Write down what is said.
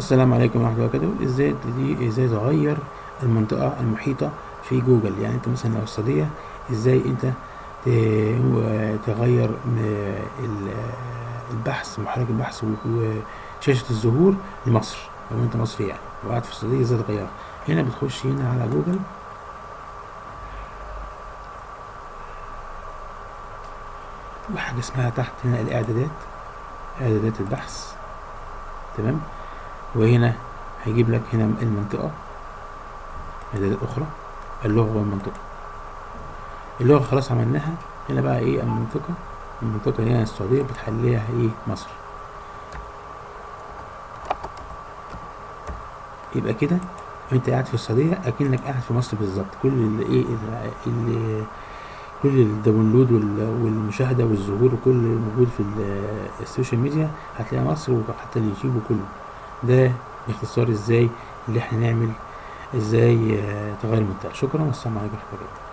السلام عليكم ورحمة الله وبركاته. ازاي دي ازاي تغير المنطقة المحيطة في جوجل؟ يعني انت مثلا لو السعودية، ازاي انت تغير البحث، محرك البحث وشاشة الظهور لمصر. لو انت مصري يعني وقاعد في السعودية، ازاي تغيرها؟ هنا بتخش هنا على جوجل، وحاجة اسمها تحت هنا الاعدادات، اعدادات البحث، تمام. وهنا هيجيب لك هنا المنطقة، اعدادات اخرى، اللغة والمنطقة. اللغة خلاص عملناها. هنا بقى ايه المنطقة؟ المنطقة هنا السعودية بتحليها ايه؟ مصر. يبقى كده انت قاعد في السعودية اكنك قاعد في مصر بالظبط. كل اللي ايه اللي كل ال download والمشاهدة والظهور وكل اللي موجود في ال social media هتلاقي مصر، وحتى اليوتيوب وكله. ده باختصار ازاي اللي احنا نعمل، ازاي تغير المنطقة. شكرا والسلام عليكم ورحمة الله وبركاته.